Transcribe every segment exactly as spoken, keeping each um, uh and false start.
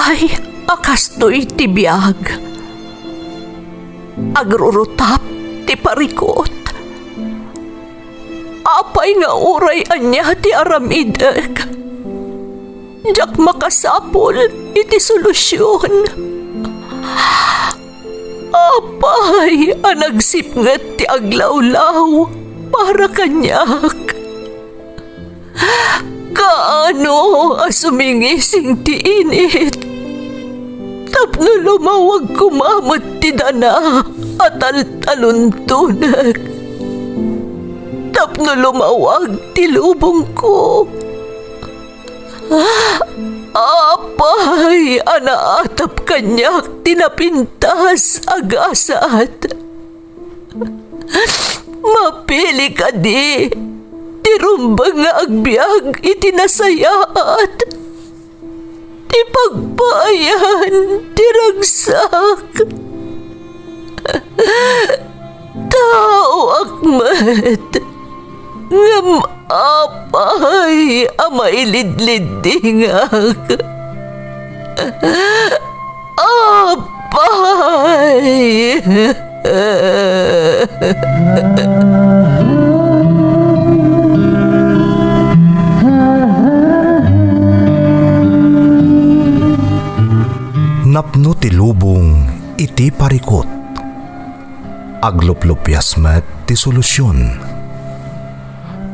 Ay, a kastoy ti biag. Agrurutap ti parikut. Apay nga uray ania ti aramidek, diak makasapul iti solusion. Apay a nagsipnget ti aglawlaw para kaniak? Kaano a sumingising ti init tapno lumawag koma met ti dana a taltaluntonek, tapno lumawag ti lubongko? Apay a naatap kaniak ti napintas a gasat? Mapili kadi ti rumbeng nga agbiag iti nasayaat, ti pagpaayan ti ragsak? Taoak met, ngem apay a mailidliddingak? Apay! Napno ti lubong iti parikut. Agluplupias met ti solusion.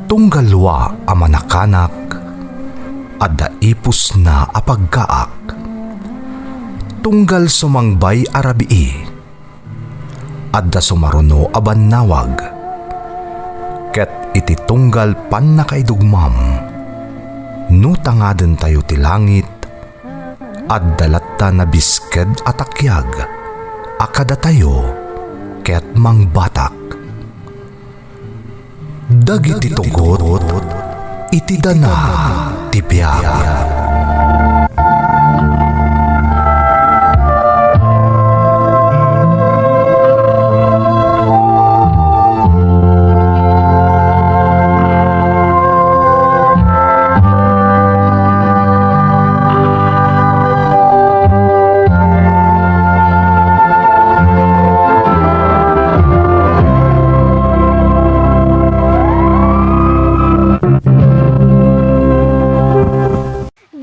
Tunggal dua a manakanak, adda ipusna a pagkaak. Tunggal sumangbay a rabii, adda sumaruno a bannawag. Ket iti tunggal pannakaidugmam, no tangadentayo ti langit, adda latta nabisked a takiag a kadatayo ket mangbatak. Dagiti tugot iti dana ti biag.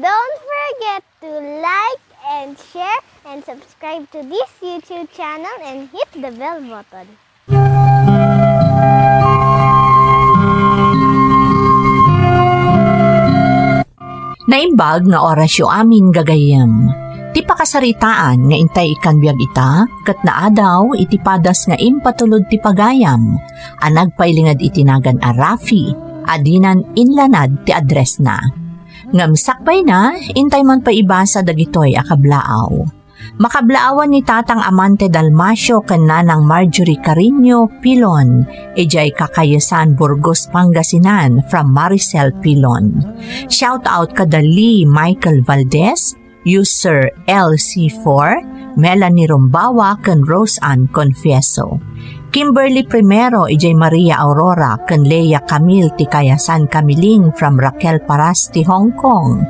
Don't forget to like and share and subscribe to this YouTube channel and hit the bell button. Naimbag nga orasyo amin, gagayyem. Ti pakasaritaan nga intay ikkan biag ita, ket naadaw iti padas nga impatulod ti pagayam a nagpailinged iti nagan a Rafi a dinan inlanad ti addressna. Ngem sakbayna, intay man pay ibasa dagitoy a kablaaw. Makablaawan ni Tatang Amante Dalmacio ken Nanang Marjorie Carino Pilon, idiay Kakayesan, Burgos, Pangasinan, from Maricel Pilon. Shout out kada Lee Michael Valdez, User L C four, Melanie Rumbawa, ken Rose Ann Confieso. Kimberly Primero, idiay Maria Aurora, ken Leia Camille ti Kayasan Camiling from Raquel Paras ti Hong Kong.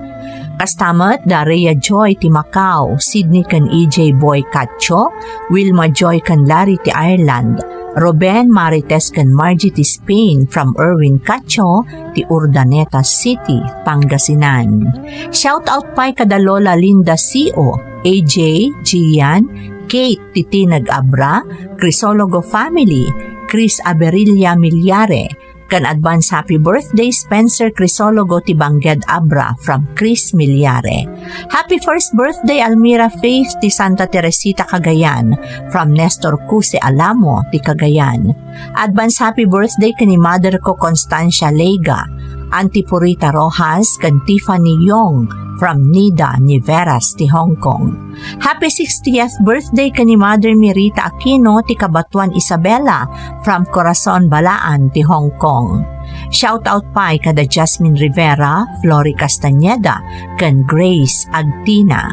Kasta met, Daria Joy ti Macau, Sydney ken E J Boy Cacho, Wilma Joy ken Larry ti Ireland, Ruben, Marites ken Margie ti Spain from Erwin Cacho ti Urdaneta City, Pangasinan. Shout out pay kada Lola Linda C O, A J, Gian, Kate, Titinag Abra, Crisologo family, Chris Aberilla Miliare, ken advance happy birthday Spencer Crisologo ti Bangged Abra from Chris Miliare. Happy first birthday Almira Faith ti Santa Teresita Cagayan from Nestor Cuse Alamo ti Cagayan. Advance happy birthday ken ni mother ko Constancia Lega, Auntie Purita Rojas, ken Tiffany Yong from Nida Niveras ti Hong Kong. Happy sixtieth birthday ken ni Mother Mirita Aquino ti Kabatuan Isabela from Corazon Balaan ti Hong Kong. Shout out pay kada Jasmine Rivera, Flory Castañeda, ken Grace Agtina.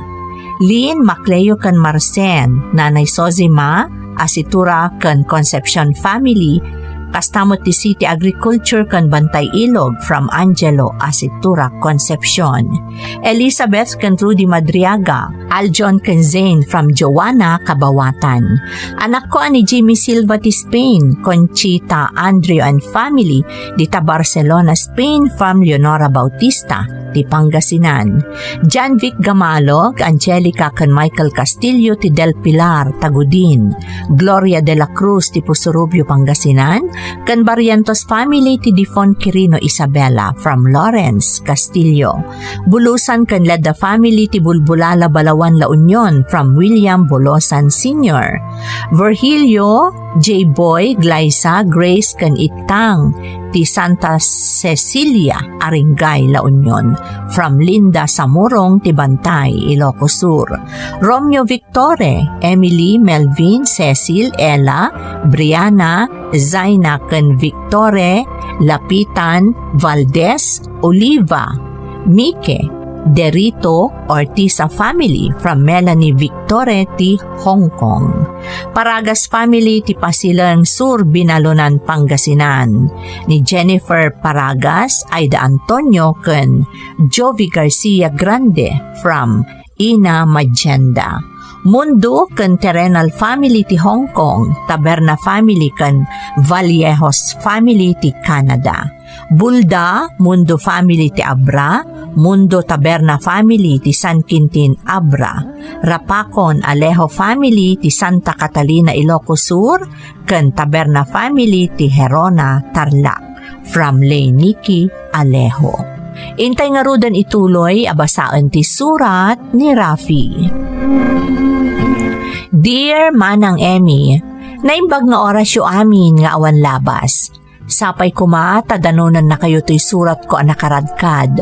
Lynn, Macleo ken Marcen, Nanay Sozima, Asitura ken Concepcion family, Kasta met ti City Agriculture ken Bantay Ilog from Angelo Asitura Concepcion. Elizabeth ken Rudy Madriaga, Aljon ken Zane from Joanna Kabawatan. Anakko a ni Jimmy Silva ti Spain, Conchita, Andrew and family, dita Barcelona, Spain from Leonora Bautista ti Pangasinan. Janvic Gamalog, Angelica ken Michael Castillo ti Del Pilar, Tagudin. Gloria de la Cruz ti Pusurubio, Pangasinan, ken Barrientos family ti Difon Quirino Isabela from Lawrence, Castillo. Bulusan ken Ledda family ti Bulbulala, Balaoan, La Union from William Bulusan Senior. Virgilio, J. Boy, Glyza, Grace ken Itang ti Santa Cecilia, Aringay, La Union from Linda Samurong ti Bantay, Ilocos Sur. Romeo Victore, Emily, Melvin, Cecil, Ella, Brianna, Zaina ken Victore, Lapitan, Valdez, Oliva, Mike, Derito, Ortiza family from Melanie Victore ti Hong Kong. Paragas family ti Pasilen Sur, Binalonan, Pangasinan, ni Jennifer Paragas, Aida Antonio, ken Jovi Garcia Grande from Ina Magenda. Mundo ken Terrenal family ti Hong Kong, Taberna family ken Vallejos family ti Canada. Bulda, Mundo family ti Abra, Mundo Taberna family ti San Quintin, Abra. Rapacon, Alejo family ti Santa Catalina, Ilocos Sur, ken Taberna family ti Gerona, Tarlac. From Lay Nikki Alejo. Intay ngaruden ituloy a basaen ti surat ni Rafi. Dear Manang Emmy, naimbag nga orasyo amin nga awan labas. Sapay koma ta danonannakayo toy suratko a nakaradkad.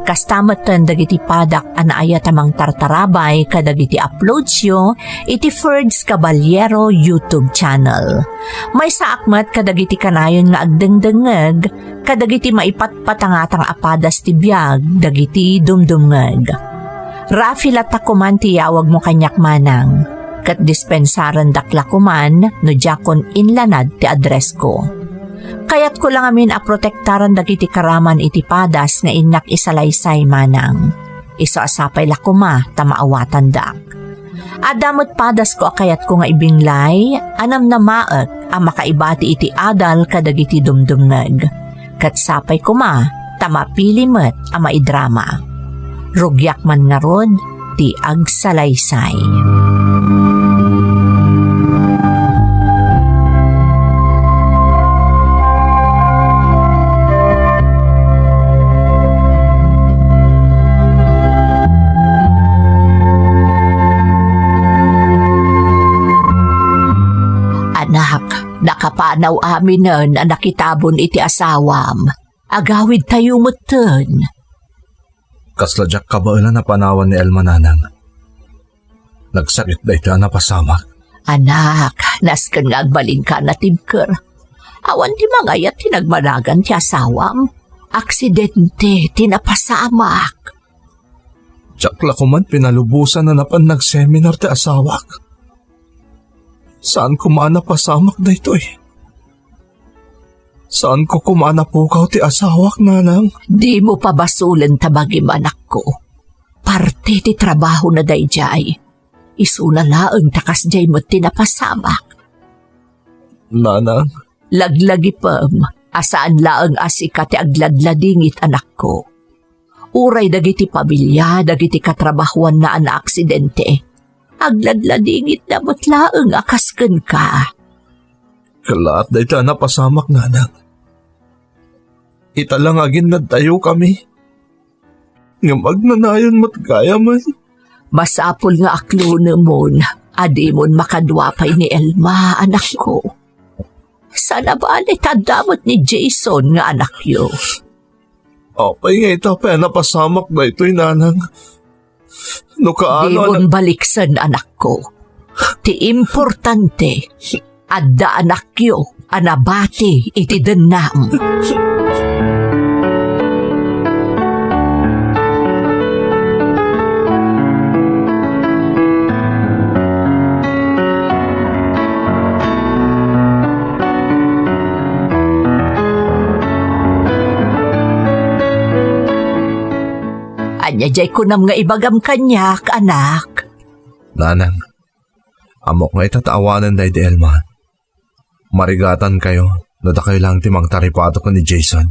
Kasta metten dagiti padak a naayat a mangtartarabay kadagiti uploadsyo iti Ferds Caballero YouTube channel. Maysaak met kadagiti kanayon nga agdengdengngeg kadagiti maipatpatangatang a padas ti biag dagiti dumdumngeg. Rafi latta koman ti yawagmo kaniak, Manang, ket dispensarendak la koman no diakon inlanad ti addressko. Kayatko la ngamin a protektaran dagiti karaman iti padas nga innak isalaysay, Manang. Isu a sapay la koma ta maawatandak. Adda met padasko a kayatko nga ibinglay a namnamaek a makaibati iti adal kadagiti dumdumngeg. Ket sapay koma ta mapili met a maidrama. Rugiak man ngarud ti agsalaysay. Anak, nakapanaw aminen a nakitabon iti asawam. Agawidtayo metten. Kasla diak kabaelan a panawan ni Elma, Nanang. Nagsakit dayta a napasamak. Anak, nasken nga agbalinka a natibker. Awan ti mangayat ti nagmanagan ti asawam. Aksidente ti napasamak. Diak la koman pinalubosan a napan nagseminar ti asawak. Saan koma a napasamak daytoy? Saanko koma a napukaw ti asawak, Nanang? Dimo pabasolen ta bagim, anakko. Parte ti trabahona daydiay. Isuna laeng ta kasdiay met ti napasamak. Nanang. Laglagipem a saan laeng a sika ti agladladingit, anakko. Uray dagiti pamilya dagiti katrabahuanna a naaksidente, agladladingitda met laeng a kas kenka. Kellaat dayta a napasamak, Nanang. Ita la nga aginnadtayokami, ngem agnanayon met gayamen. Masapul nga aklonemon a dimon makadua pay ni Elma, anakko. Saan a bale ta adda met ni Jason nga anakyo. Apay nga ita pay a napasamak daytoy, Nanang? No kaano a na- Dimon baliksen, anakko. Ti importante, adda anakyo a nabati iti dennam. Ania diay kunam nga ibagam kaniak, anak? Nanang, ammok nga ita ta awanen daydi Elma. Marigatankayo no dakayo laeng ti mangtaripato ken ni Jason.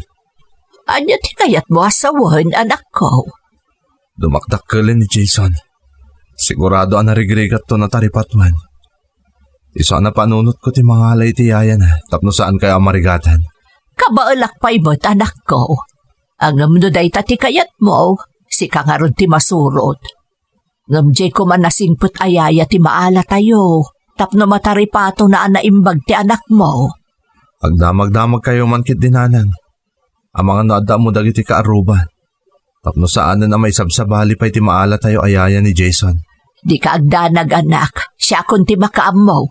Ania ti kayatmo a sawen, anakko? Dumakdakkelen ni Jason. Sigurado a narigrigatto no taripatuan. Isu a napanunotko ti mangala iti yayana tapno saankayo a marigatan. Kabaelak pay met, anakko. Ngem no dayta ti kayatmo, sika ngarud ti masurot. Ngem diay koma nasingpet a yaya ti maalatayo tapno mataripatona a naimbag ti anakmo. Agdamagdamagkayo man ketdi, nanang. Amangan no adda ammo dagiti kaaruba. Tapno saanen a maisabsabali pay ti maalatayo a yaya ni Jason. Dika agdanag, anak. Siakon ti makaammo.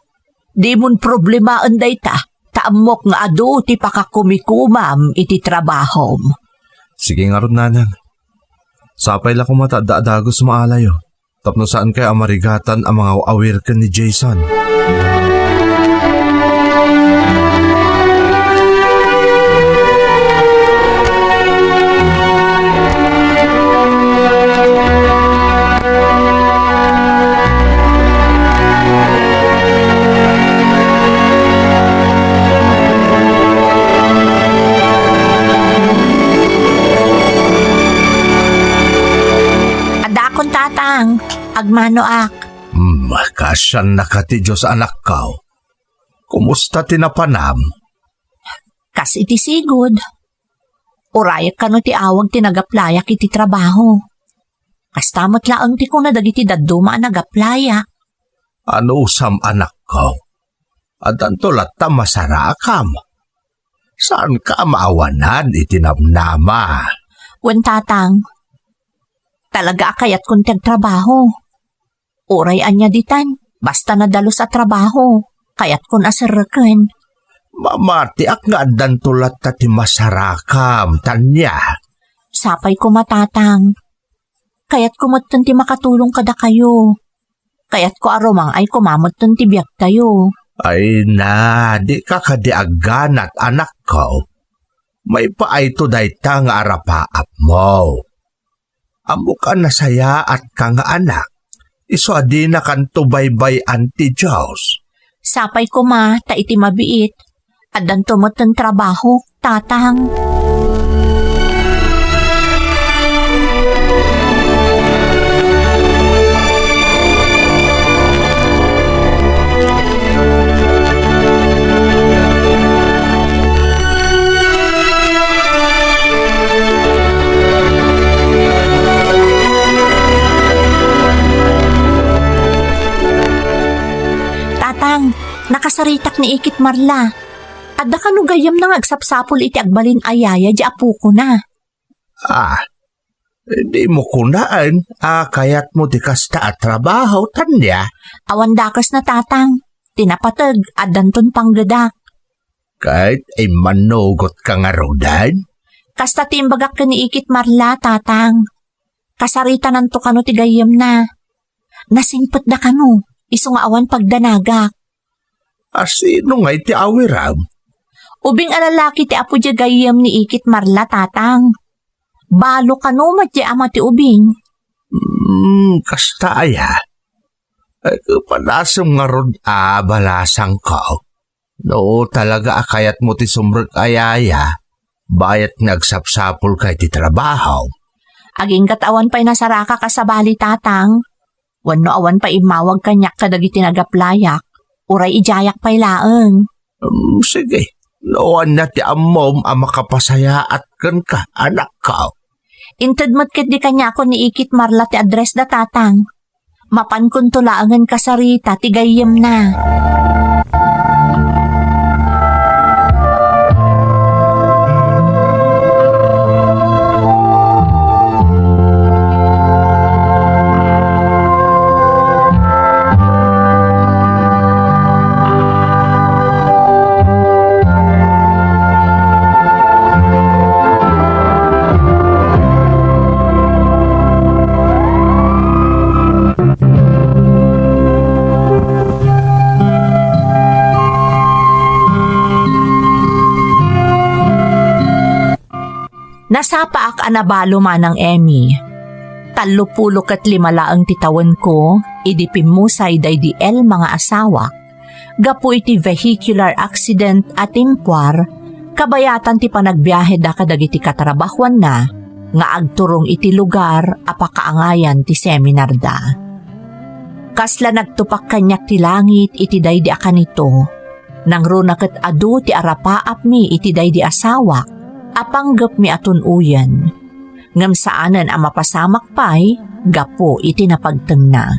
Dimon problemaen dayta, ta ammok nga adu ti pakakumikumam iti trabahom. Sige ngarud, nanang. Sapay la koma ta adda a dagus maalayo. Tapno saankayo a marigatan a mangaw-awir ken ni Jason. Adakon, Tatang. Agmanoak. Hmm, kaasiannaka ti Dios, anakko. Kumusta ti napanam? Kas iti sigud. Urayek kano ti awag ti nagaplayak iti trabaho. Kasta met laeng ti kuna dagiti dadduma a nagaplayak. Anusam, anakko? Addanto latta masarakam. Saanka a maawanan iti namnama? Wen, Tatang. Talaga a kayatkon ti agtrabaho. Uray ania ditan, basta nadalus a trabaho, kayatkon a serreken. Mamatiak nga addanto latta ti masarakam, Tania. Sapay koma, Tatang. Kayatko metten ti makatulong kadakayo. Kayatko a rumang-ay koma metten ti biagtayo. Ay na, dika kadi agganat, anakko. Maipaayto dayta nga arapaapmo. Ammok a nasayaatka nga anak, isu a dinakanto baybay-an ti Dios. Sapay koma ta iti mabiit, addanto metten trabahok, Tatang. Tatang, nakasaritak ni Ikit Marla. Adda kano gayyemna nga agsapsapul iti agbalin a yaya di apokona. Ah, dimo kunaen a kayatmo ti kasta a trabaho, Tania? Awan dakesna, Tatang. Ti napateg, addanton panggedak. Ket immanugotka ngaruden? Kasta ti imbagak ken ni Ikit Marla, Tatang. Kasaritananto kano ti gayyemna. Nasingpetda kano, isu nga awan pagdanagak. A, sino ngay ti awiram? Ubing a lalaki ti apo di gayyem ni Ikit Marla, Tatang. Balo kano met di ama ti ubing. Hmm, kasta aya? Ay, kapadasem ngarud a balasangko. No talaga a kayatmo ti sumrek a yaya, bayat nga agsapsapulka iti trabaho. Agingga't awan pay nasarakak a sabali, Tatang. Wenno awan pay immawag kaniak kadagiti nagaplayak, uray idiayak pay laeng. Hmm, sige. No ania ti ammom a makapasayaat kenka, anakko? Inted met ketdi kaniakon ni Ikit Marla ti addressda, Tatang. Mapankonto laengen kasarita ti gayyemna. Nasapaak a nabalo, Manang Emmy. Tallo pulo ket lima laeng ti tawenko idi pimmusay daydi Elma nga asawak gapu iti vehicular accident a timpuar, kabayatan ti panagbiaheda kadagiti katrabahuanna nga agturong iti lugar a pakaangayan ti seminarda. Kasla nagtupak kaniak ti langit iti daydi a kanito. Nangruna ket adu ti arapaapmi iti daydi asawak a panggepmi a tun-oyen. Ngem saanen a mapasamak pay gapu iti napagtengna.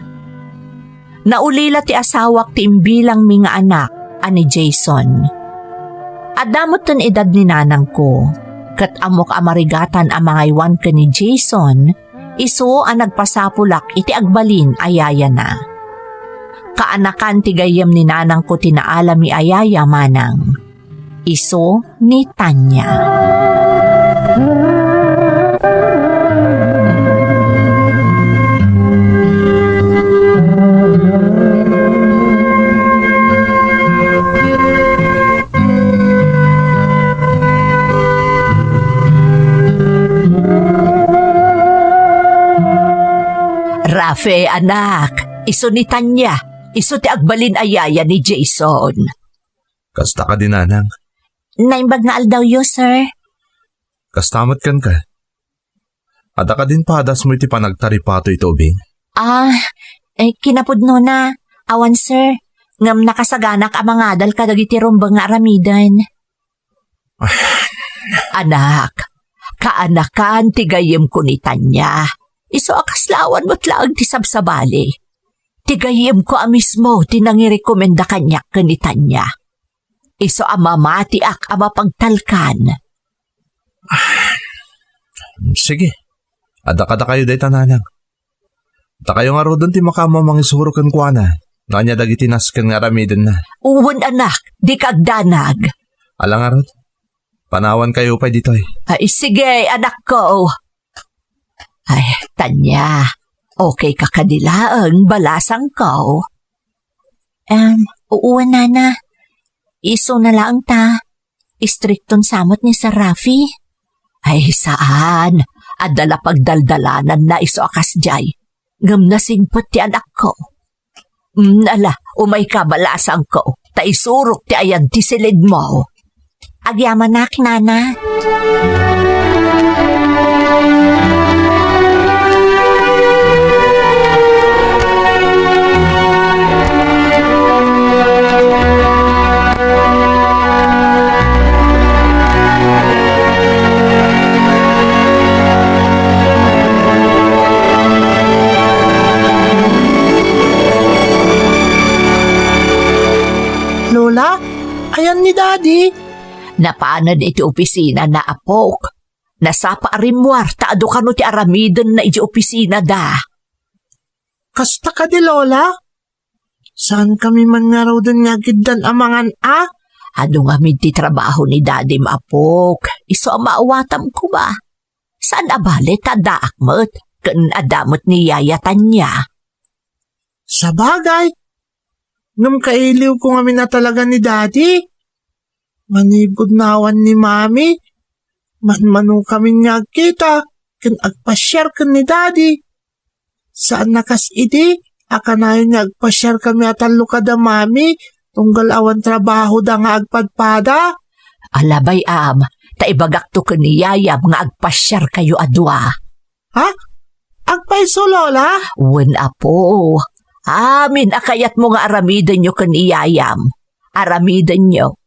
Naulila ti asawak ti imbilangmi nga anak a ni Jason. Adda metten edad ni nanangko, ket ammok a marigatan a mangaywan ken ni Jason, isu a nagpasapulak iti agbalin a yayana. Kaanakan ti gayyem ni nanangko ti naalami a yaya manang. Isu ni Tanya. Rafe, anak, isu ni Tanya, isu ti agbalin a yaya ni Jason. Kasta kadi, nanang? Naimbag nga aldawyo, sir. Kasta met kenka. Adda kadin padasmo iti panagtaripato iti ubing? Ah, eh, kinapudnona. Awan, sir. Ngem nakasaganak a mangadal kadagiti rumbeng nga aramiden. Anak, kaanakan ti gayyemko ni Tanya. Isu a kasla awan met laeng ti sabsabali. Ti gayyemko a mismo ti nangirekomenda kaniak ken ni Tanya. Isu a mamatiak a mapagtalkan. Sige. Adda kadakayo dayta, nanang. Dakayo ngaruden ti makaammo a mangisuro kenkuana no ania dagiti nasken nga aramidenna. Wen, anak, dika agdanag. Ala ngarud, panawankayo pay ditoy. Ay, sige, anakko. Ay, Tanya, okay ka kadi laeng, balasangko? Em, uu, nana. Isu na laeng ta. Istrikton sa met ni Sir Rafi? Ay, saan. Adda la pagdaldalananna isu a kasdiay. Ngem nasingpet ti anakko. Mm, ala, umayka, balasangko, ta isurok ti ayan ti silidmo. Agyamanak, nana. Lola, ayan ni Daddy? Napanen iti opisina na, apok. Nasapa a rimmuar ta adu kano ti aramidenna iti opisina da. Kasta kadi, Lola? Saan kami man ngaruden nga agiddan a mangan a? Adu ngamin ti trabaho ni Dadim, apok. Isu a maawatam koma. Saan a bale ta addaak met ken adda met ni Yaya Tanya. Sabagay, ngem kailiwko ngamin a talaga ni Daddy. Manipud naawan ni Mami, manmano kami nga agkita ken agpasiar ken ni Daddy. Saan a kas idi a kanayon nga agpasiar kami a tallo kada Mami, tunggal awan trabahoda nga agpadpada. Ala bay-am, ta ibagakto ken ni Yayam nga agpasiarkayo a dua. Ha? Agpayso, Lola? Wen, apo. Amin a kayatmo nga aramidenyo ken ni Yayam, aramidenyo.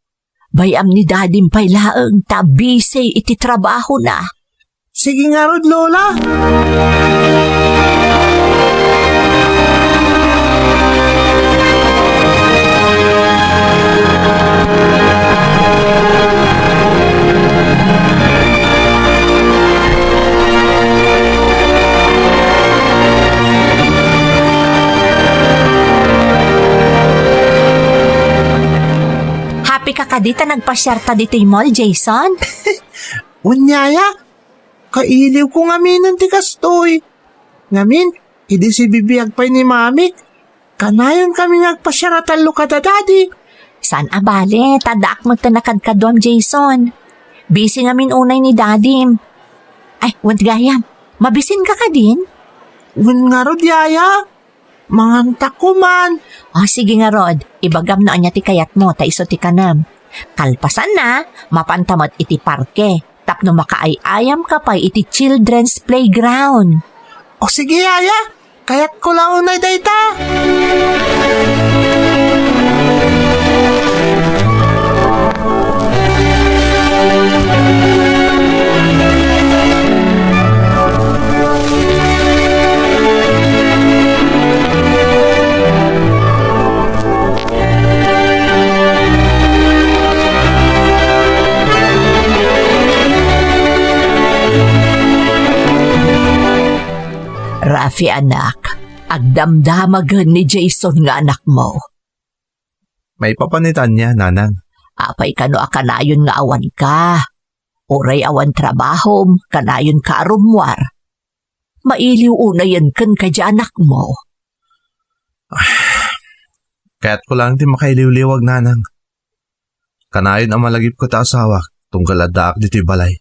Bay-am ni Dadim pay laeng ta busy iti trabahona. Sige ngarud, Lola. Happy ka kadi ta nagpasiarta ditoy mall, Jason? Wen, Yaya, kailiwko ngaminen ti kastoy. Ngamin, idi sibibiag pay ni Mamik, kanayon kami nga agpasiar a tallo kada Daddy. Saan a bale, ta addaak met ti nakadkaduam, Jason. Busy ngamin unay ni Dadim. Ay, wen gayam, mabisin ka kadin? Wen ngarud, yaya? Mangantak man. O, sige ngarud, ibagam no ania ti kayatmo, ta isu ti kanem. Kalpasanna, mapanta met iti parke, tapno makaay-ayamka pay iti children's playground. O sige, yaya, kayatko la unay dayta. Rafi, anak, agdamdamagen ni Jason nga anakmo. Maipapan ita ania, nanang? Apay kano a kanayon nga awanka? Uray awan trabahom, kanayonka a rummuar. Mailiw unayen kenka diay anakmo. Kayatko laeng ti makailiwliwag, nanang. Kanayon a malagipko ti asawak, tunggal addaak ditoy balay.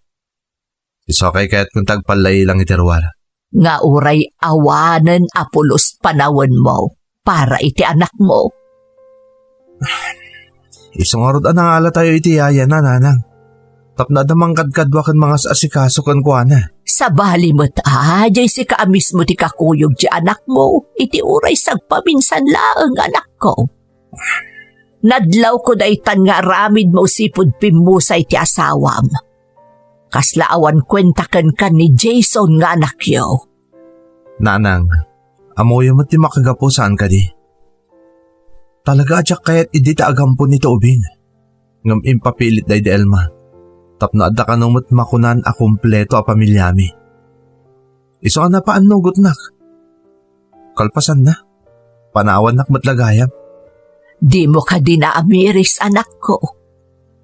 Isu a kaykayatko ti agpallailang iti ruar. Nga uray awanen a pulos panawenmo para iti anakmo. Isu ngarud a nangalatayo iti yayana, nanang. Tapno adda mangkadkadua ken mangas-asikaso kenkuana. Sabali met a, diay sika a mismo ti kakuyog ti anakmo, iti uray sagpaminsan laeng, anakko. Nadlawko daytan nga aramidmo sipud pimmusay ti asawam. Kasla awan kuenta kenka ni Jason nga anakyo. Nanang, ammoyo met ti makagapu saan kadi. Talaga a diak kayat idi ta agampon iti ubing. Ngem impapilit daydi Elma. Tapno adda kano met makunan a kompleto a pamiliami. Isu a napaannugotnak. Kalpasanna, panawannak met la gayam. Dimo kadi naamiris, anakko.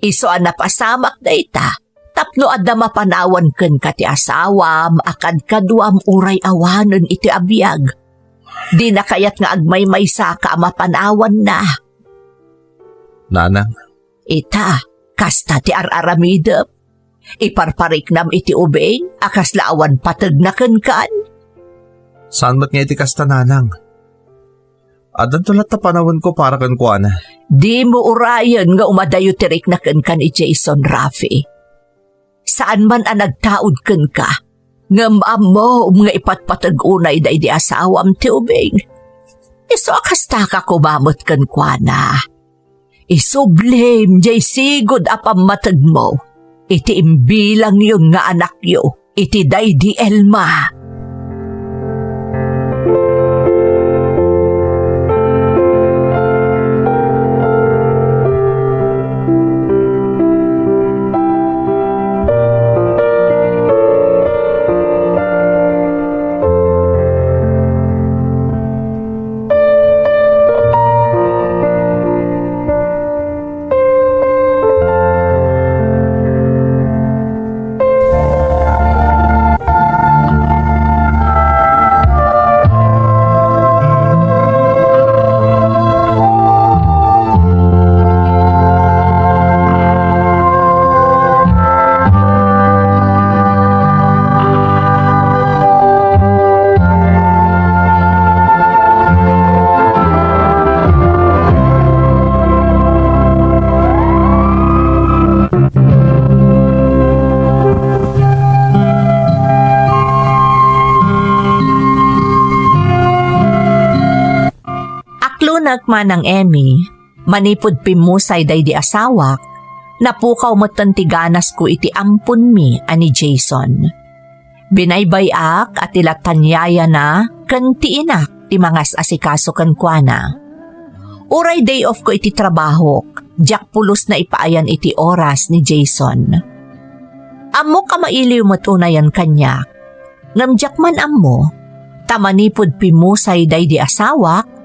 Isu a napasamak dayta, tapno adda mapanawan kenka ti asawam a kadkaduam uray awanen iti abiag. Dina kayat nga agmaymaysaka a mapanawanna. Nanang. Ita, kasta ti ar-aramidem. Iparpariknam iti ubing a kasla awan pategna kenkan. Saan met nga iti kasta, nanang? Addanto latta panawenko para kenkuana. Dimo urayen nga umadayo ti rikna kenka ni Jason, Rafi. Saan man a nagtaud kenka, ngem ammom nga ipatpateg unay daydi asawam ti ubing. Isu a kastaka koma met kenkuana. Isublim diay sigud a pammategmo iti imbilangyon nga anakyo iti daydi Elma. Aklunek, Manang Emmy, manipud pimmusay daydi asawak, napukaw metten ti ganasko iti amponmi a ni Jason. Binaybay-ak a ti lattan yayana ken ti inak ti mangas-asikaso kenkuana. Uray day off ko iti trabahok, diak pulos naipaayan iti oras ni Jason. Ammok a mailiw met unayen kaniak, ngem diak man ammo, ta manipud pimmusay daydi asawak,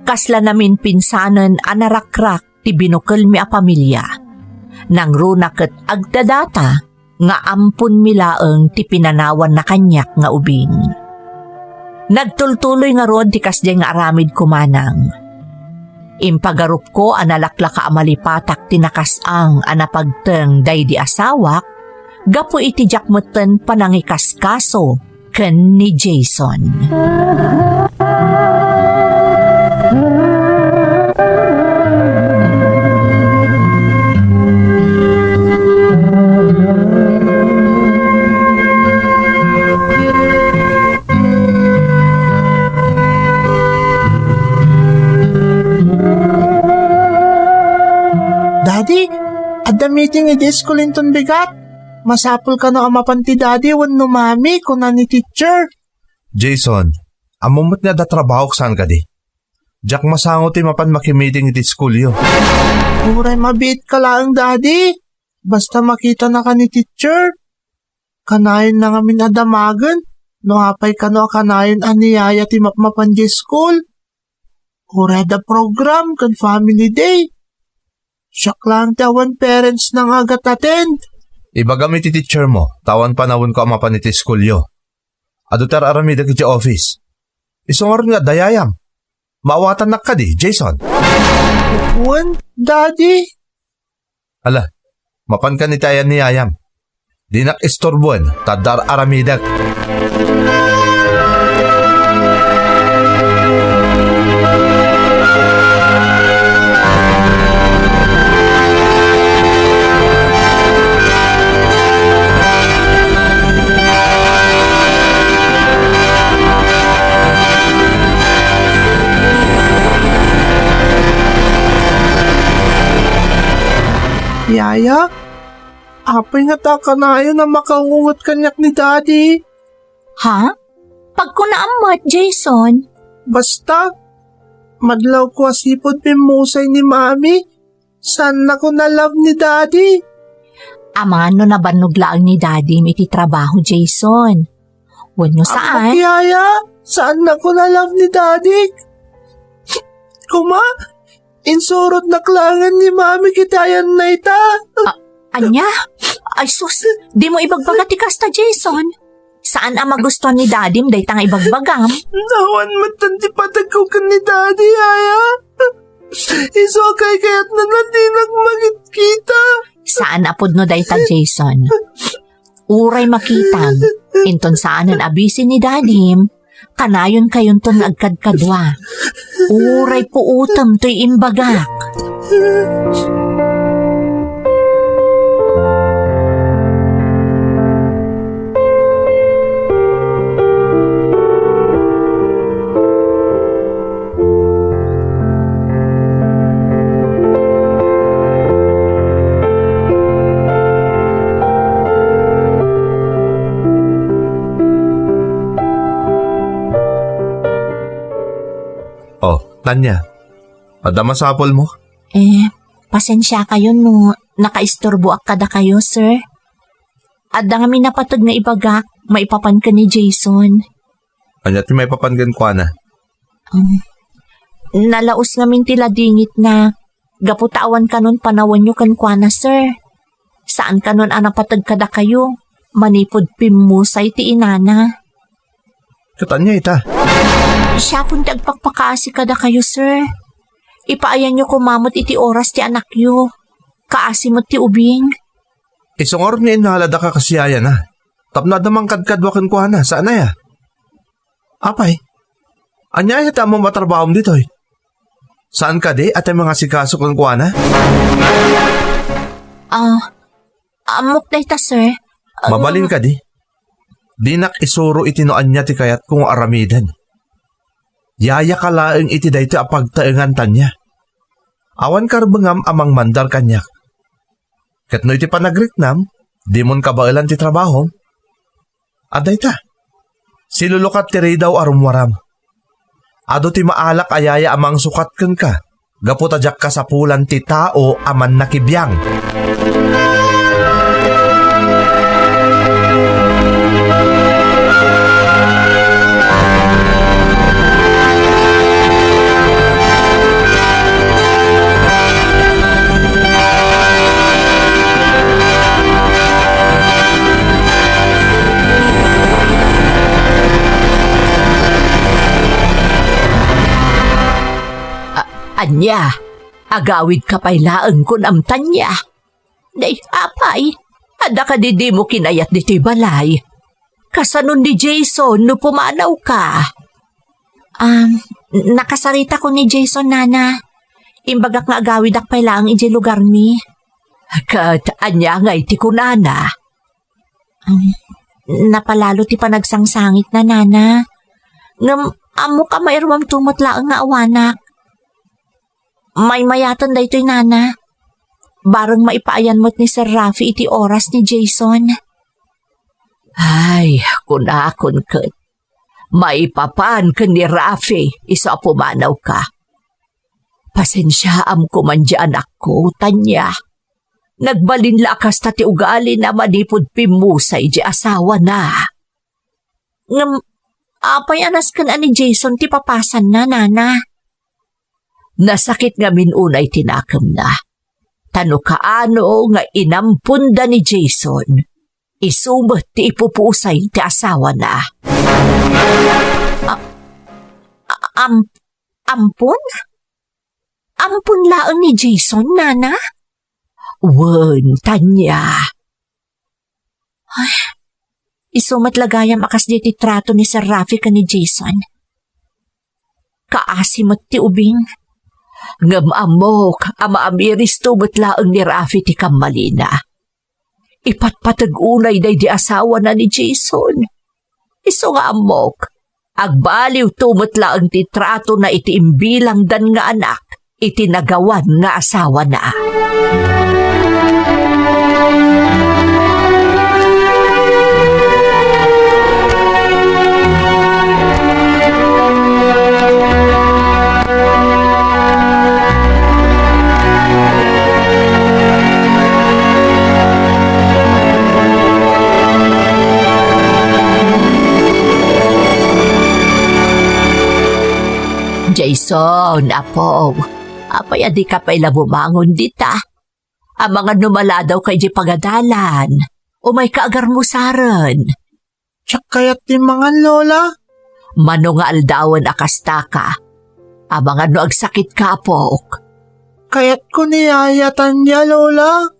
kasla naminpinsanen a narakrak ti binukelmi a pamilia. Nangruna ket agdadata nga amponmi laeng ti pinanawanna kaniak nga ubing. Nagtultuloy ngarud ti kasdiay nga aramidko, Manang. Impagarupko a nalaklaka a malipatak ti nakasang a napagteng daydi asawak gapu iti diak metten panangikaskaso ken ni Jason. Daddy, adda meeting iti school inton bigat. Masapul kano a mapan ti daddy wenno mami, kuna ni teacher. Jason, ammom met nga adda trabahok, saan kadi? Diak masango ti mapan makimiting iti schoolyo. Uray mabiitka laeng, daddy. Basta makitanaka ni teacher. Kanayon na ngamin a damagen, no apay kano a kanayon a ni yaya ti mapmapan di school. Uray adda program ken family day. Siak lang ti awan parents na nga agat-attend. Ibagam iti teacher mo, ta awan panawenko a mapan iti schoolyo. Adu ti ar-aramidek iti office. Isu ngarud nga adda yayam. Maawatannak kadi, Jason? Wen, Daddy. Ala, mapanka iti ayan ni yayam. Dinak isturboen, ta adda ar-aramidek. Yaya, apay ngata a kanayon a makaungunget kaniak ni Daddy? Ha? Pagkunaam met, Jason. Basta, madlawko a sipud pimmusay ni Mami. Saannakon a love ni Daddy. Amangan no nabannog laeng ni Daddy iti trabaho, Jason. Wenno saan? Ammok, Yaya, saannakon a love ni Daddy. Kuma, insurotnak laengen ni Mami iti ayanna ita. A-, ania? Ay sus, dimo ibagbaga ti kasta, Jason. Saan a magustuhan ni Dadim dayta nga ibagbagam? Awan met ti pategko ken ni Daddy, Yaya. Isu a kaykayatna a dinak makikita. Saan a pudno dayta, Jason. Uray makitam, inton saanen a busy ni Dadim, kanayonkayonton nga agkadkadua. Uray puotem toy imbagak. Oh, Tanya. Adda masapulmo? Eh, pasensiakayo no nakaisturboak kadakayo, sir. Adda ngamin napateg nga ibagak maipapan ken ni Jason. Ania ti maipapan kenkuana? Um, nalaus ngamin ti ladingitna gapu ta awan kanon panawenyo kenkuana, sir. Saan kanon a napateg kadakayo manipud pimmusay ti inana. Ket ania ita? Siakon ti agpakpakaasi kadakayo, sir. Ipaayanyo koma met iti oras ti anakyo. Kaasi met ti ubing. Isu ngarud nga innaladaka kas yayana. Tapno adda mangkadkadua kenkuana, saan aya? Apay, ania aya ti ammom a trabahom ditoy? Saan kadi a ti mangasikaso kenkuana? Ah, ammok dayta, sir. Ah, Mabalin kadi? Dinak isuro iti no ania ti kayatko nga aramiden. Yayaka laeng iti daytoy a pagtaengan, Tanya. Awan karbengam a mangmandar kaniak. Ket no iti panagriknam, dimon kabaelan ti trabahom. Adda ita. Silulukat ti ridaw a rummuaram. Adu ti maalak a yaya a mangsukat kenka, gapu ta diak kasapulan ti tao a mannakibiang. A-, ania? Agawidka pay laeng kunam, Tanya? Day, apay, adda kadi dimo kinayat ditoy balay? Kasano ni Jason no pumanawka? Um, nakasaritakon ni Jason, Nana. Imbagak nga agawidak pay laeng idiay lugarmi. Ket ania ngay ti kunana? Um, napalalo ti panagsangsangitna, Nana. Ngem ammok a mairuamto met laeng nga awanak. Maymayaten daytoy, Nana. Bareng maipaayan met ni Sir Rafi iti oras ni Jason. Ay, kunakon ket, maipapan ken ni Rafi isu a pumanawka. Pasensiaam koman di anakko, Tanya. Nagbalin la a kasta ti ugalina manipud pimmusay di asawana. Ngem, apay a nasken a ni Jason ti papasanna, Nana? Nasakit ngamin unay ti nakemna. Ta no kaano nga inamponda ni Jason, isu met ti ipupusay ti asawana. A-, a-, am-, ampon? Ampon laeng ni Jason, Nana? Wen, Tanya. Ay, isu met la gayam a kasdiay ti trato ni Sir Rafi ken ni Jason. Kaasi met ti ubing. Ngem ammok a maamiristo met laeng ni Rafi ti kammalina. Ipatpateg unay daydi asawana ni Jason. Isu nga ammok, agbaliwto met laeng ti tratona iti imbilangdan nga anak iti nagawan nga asawana. Jason, apo, apay a dika pay la bumangon dita? Amangan no maladawka idiay pagadalan. Umayka agarmusaren. Diak kayat ti mangan, Lola. Mano nga aldawen a kastaka? Amangan no agsakitka, apok. Kayatko ni Yaya Tanya, Lola.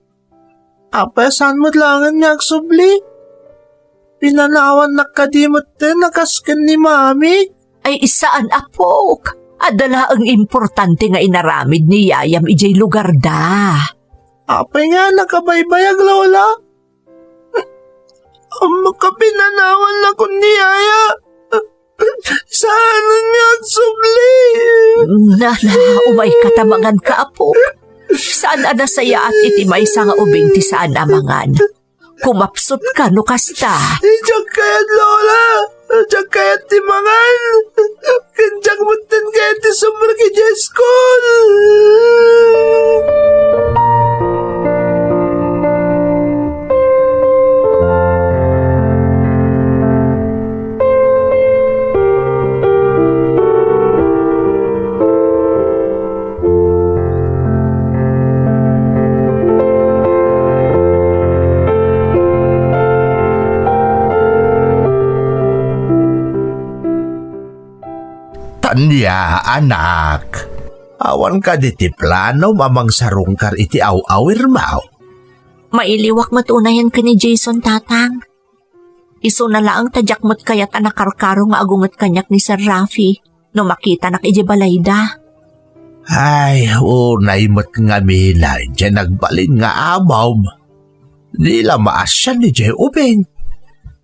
Apay a saan met laengen nga agsubli? Pinanawannak kadi metten a kas ken ni Mami? Ay, saan, apok. Adda laeng importante nga inaramid ni Yayam idiay lugarda. Apay nga nakabaybayag, Lola? Ammok a pinanawannak ni Yaya. Saan nga agsubli? Nana, umayka ta manganka, apo. Saan a nasayaat iti maysa nga ubing ti saan a mangan? Kumapsutka no kasta. Diak kayat, Lola. Diak kayat ti mangan. Ken diak metten kayat ti sumrek idiay school. Tanya, anak, awan kadi ti planom a mangsarungkar iti aw-awirmo? Mailiwak met unayen ken ni Jason, Tatang. Isuna laeng ta diak met kayat a nakarkaro nga agunget kaniak ni Sir Rafi no makitanak idiay balayda. Ay, unay met ngamin a idiay nagbalin nga amom. Di la maasian idiay ubing.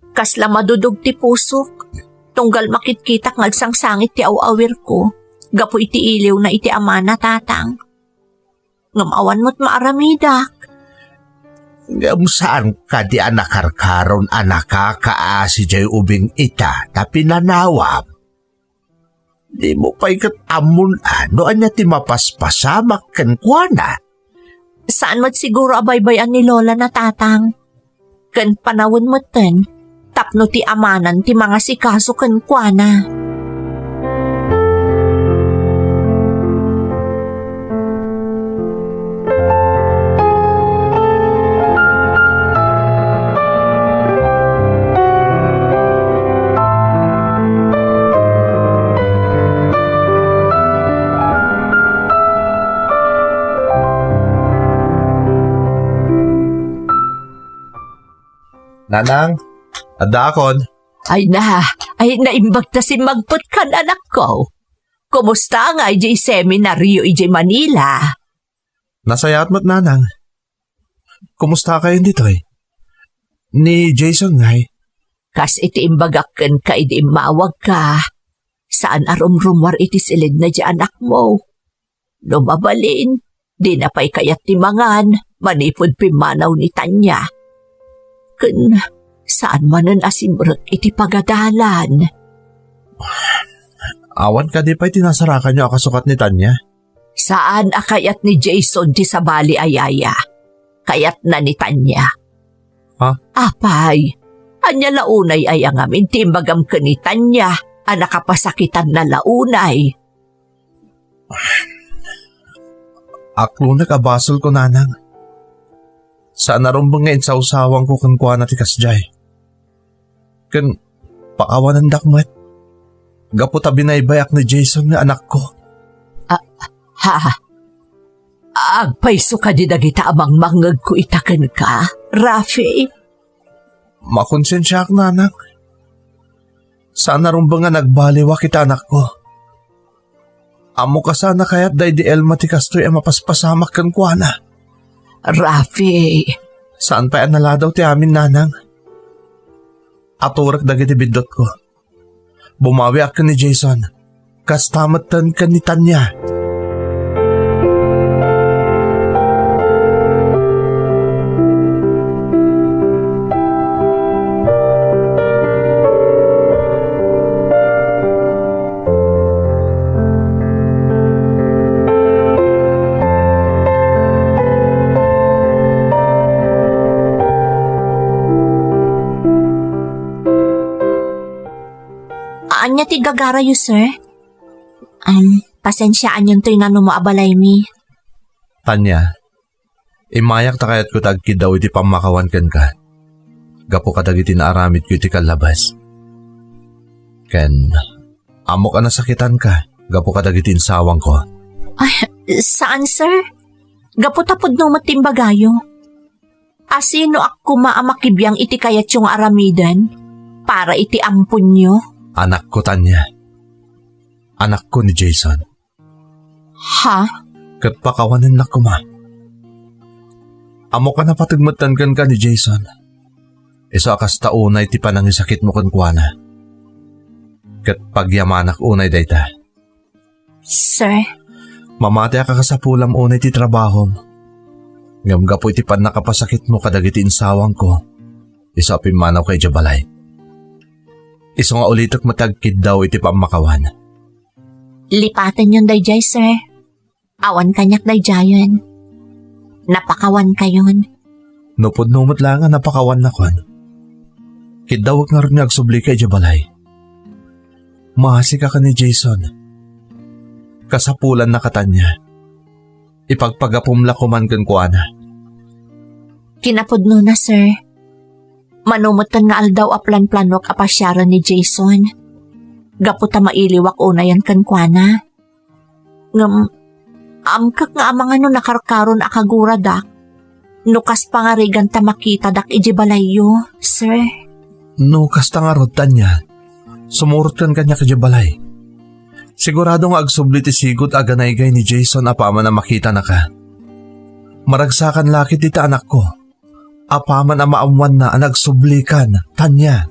Kasla madudog ti pusok, tunggal makitkitak nga agsangsangit ti aw-awirko gapu iti iliwna iti amana, Tatang. Ngem awan met maaramidak. Ngem saan kadi a nakarkaron a nakakaasi diay ubing ita ta pinanawam? Dimo pay ket ammon a no ania ti mapaspasamak kenkuana? Saan met siguro a baybay-an ni Lola na, Tatang. Ken panawen metten tapno ti amanan ti mangasikaso kenkuana. Nanang, addaakon. Ay na, ay naimbag ta simmagpetkan, anakko. Kumusta ngay di seminario iti Manila? Nasayaat met, nanang. Kumusta kayon ditoy? Ni Jason ngay? Kas iti imbagak kenka idi immawagka, saan a rumrumuar iti silidna di anakmo. No mabalin, dina pay kayat ti mangan manipud pimmanaw ni Tanya. Ken saan manen a simrek iti pagadalan. Awan kadi pay ti nasarakanyo a kasukat ni Tanya? Saan a kayat ni Jason ti sabali a yaya. Kayatna ni Tanya. Ha? Apay, ania la unay aya ngamin ti imbagam ken ni Tanya a nakapasakitanna la unay? Aklonek a basolko, nanang. Saan a rumbeng nga insawsawangko kenkuana ti kasdiay. Ken pakawanendak met. Gapu ta binaybayak ni Jason nga anakko. Ah, ha? Agpayso kadi dagita a mangmangngegko ita kenka, Rafi? Makonsensiaak, nanang. Saan a rumbeng nga nagbaliwak ita anakko. Ammok a saan a kayat daydi Elma ti kastoy a mapaspasamak kenkuana. Rafi. Saan pay a naladaw ti amin, nanang. Aturek dagiti biddutko. Bumawiak ken ni Jason. Kasta metten ken ni Tanya. Ania ti gagarayo, sir? Um, pasensiaanyontoy nanumo a balaymi. Tanya, immayak ta kayatko ti agkiddaw iti pammakawan kenka gapu kadagiti naaramidko iti kallabas. Ken ammok a nasakitanka gapu kadagiti insawangko. Ay, saan, sir? Gapu ta pudno met ti imbagayo. Asinoak koma a makibiang iti kayatyo nga aramiden para iti amponyo? Anakko, Tanya. Anakko ni Jason. Ha? Ket pakawanennak koma. Ammok a napateg metten kenka ni Jason. Isu a kasta unay ti panangisakitmo kenkuana. Ket pagyamanak unay dayta. Sir? Mamatiak a kasapulam unay ti trabahom. Ngem gapu iti pannakapasakitmo kadagiti insawangko, isu a pimmanawka idiay balay. Isu nga ulitek met ti agkiddaw iti pammakawan. Lipatenyon daydiay, sir. Awan kaniak daydiayen. Napakawankayon. No pudno met laeng a napakawannakon, kiddawek ngarud nga agsublika idiay balay. Maasika ken ni Jason. Kasapulannaka, Tanya. Ipagpagapom la koman kenkuana. Kinapudnona, sir. Mano metten nga aldaw a planplanuak a pasiaren ni Jason. Gapu ta mailiwak unayen kenkuana. Ngem, amkek nga amangan no nakarkaron a kaguradak. No kas pangarigan ta makitadak idiay balayyo, sir. No kasta ngarud, Tanya, sumurotkan kaniak idiay balay. Sigurado nga agsubli ti sigud a ganaygay ni Jason apaman a makitanaka. Maragsakan la ketdi ti anakko apaman a maammoanna a nagsublikan, Tanya.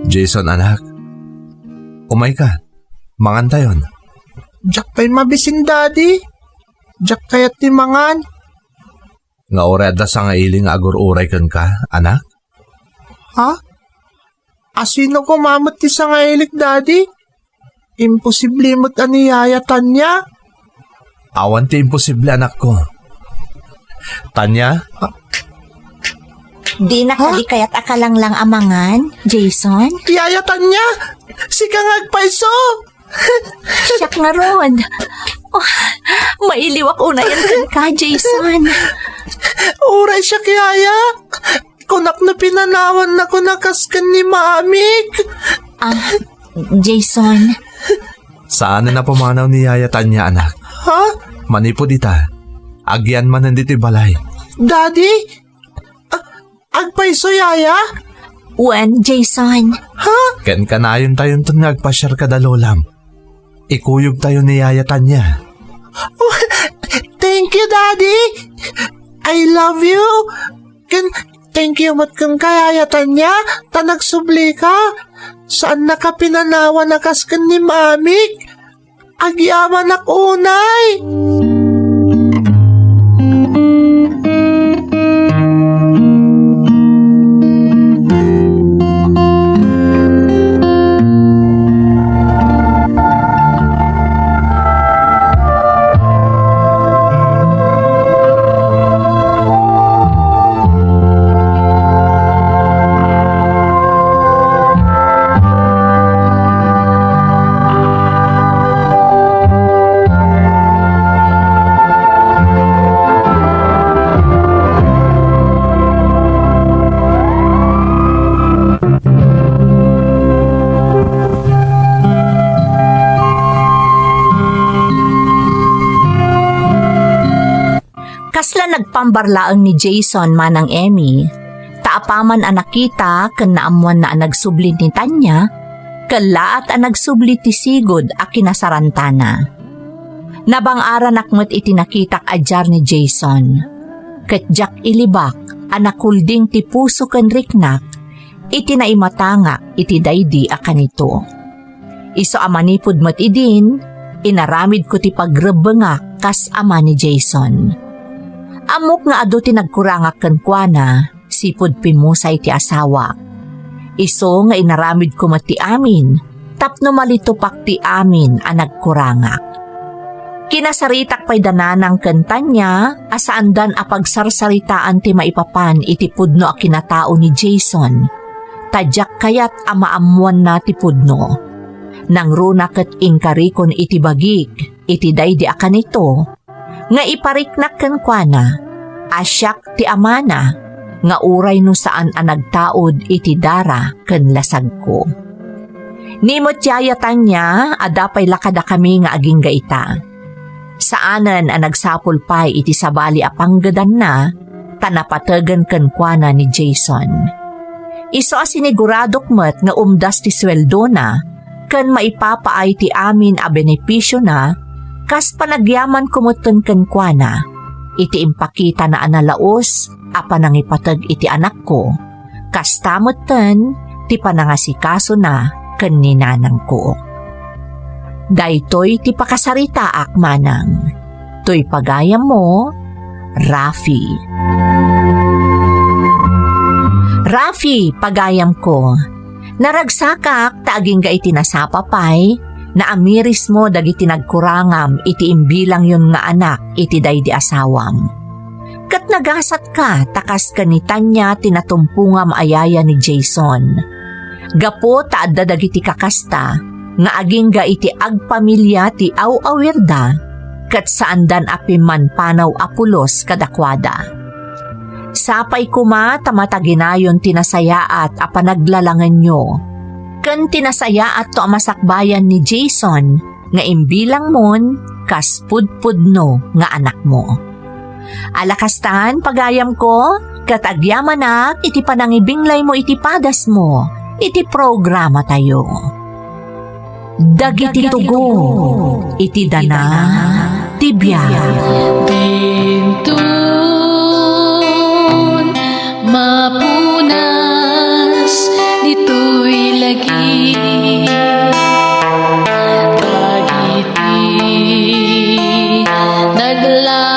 Jason, anak, umayka. Mangantayon. Diak pay mabisin, Daddy. Diak kayat ti mangan. Nga uray adda sangaili nga agur-uray kenka, anak? Ha? Asino koma met ti sangailik, Daddy? Imposible met a ni Yaya Tanya. Awan ti imposible, anakko. Tanya? Dinak kadi kayat a kalanglang a mangan, Jason? Yaya Tanya, sika nga agpayso! Siak ngarud. Oh, mailiwak unayen kenka, Jason. Uray siak, yaya. Kunak no pinanawannakon a kas ken ni mamik. Ah, Jason. Saanen a pumanaw ni Yaya Tanya, anak. Ha? Manipud ita, agyan manen ditoy balay. Daddy? Ah, agpayso, yaya? Wen, Jason. Ha? Ken kanayontayon nga agpasiar kada lolam. Ikuyogtayo ni Yaya Tanya. Oh, thank you, Daddy. I love you. Ken, thank you met kenka, Yaya Tanya, ta nagsublika. Saannaka pinanawan a kas ken ni mamik. Agyamanak unay. Kasla nagpambar laeng ni Jason, Manang Emmy, ta apaman a nakita ken naammoanna a nagsubli ni Tanya, kellaat a nagsubli ti sigud a kinasarantana. Nabang-aranak met iti nakitak a diar ni Jason, ket diak ilibak a nakulding ti puso ken riknak iti naimatangak iti daydi a kanito. Isu a manipud met idin, inaramidko ti pagrebbengak kas ama ni Jason. Ammok nga adu ti nagkurangak kenkuana, sipud pimmusay ti asawak. Isu nga inaramidko met ti amin, tapno malitupak ti amin a nagkurangak. Kinasaritak pay da Nanang ken Tanya a saandan a pagsarsaritaan ti maipapan iti pudno a kinatao ni Jason, ta diak kayat a maammoanna ti pudno. Nangruna ket inkarikon iti bagik iti daydi a kanito, nga ipariknak kenkuana a siak ti amana, nga uray no saan a nagtaud iti dara ken lasagko. Ni met Yaya Tanya, adda pay la kadakami nga agingga ita. Saanen a nagsapul pay iti sabali a panggedanna, ta napategen kenkuana ni Jason. Isu a siniguradok met nga umdas ti sueldona, ken maipapaay ti amin a benepisiona, kas panagyamanko metten kenkuana, iti impakitana a nalaus a panangipateg iti anakko, kasta metten ti panangasikasona ken ni nanangko. Daytoy ti pakasaritaak, Manang. Toy pagayammo, Rafi. Rafi, pagayamko. Naragsakak ta agingga iti nasapa pay, naamirismo dagiti nagkurangam iti imbilangyon nga anak iti daydi asawam. Ket nagasatka ta kas ken ni Tanya ti natumpongam a yaya ni Jason. Gapu ta adda dagiti kakasta nga agingga iti agpamilia ti aw-awirda, ket saandan a pimmanpanaw a pulos kadakuada. Sapay koma ta mataginayon ti nasayaat a panaglalangenyo, ken ti nasayaatto a masakbayan ni Jason nga imbilangmon kas pudpudno nga anakmo. Ala kastan, pagayamko, ket agyamanak iti panangibinglaymo iti padasmo iti programatayo. Dagiti tugo iti dana ti biag. Dintun mapunas ditoy lagi. Dagiti nagla-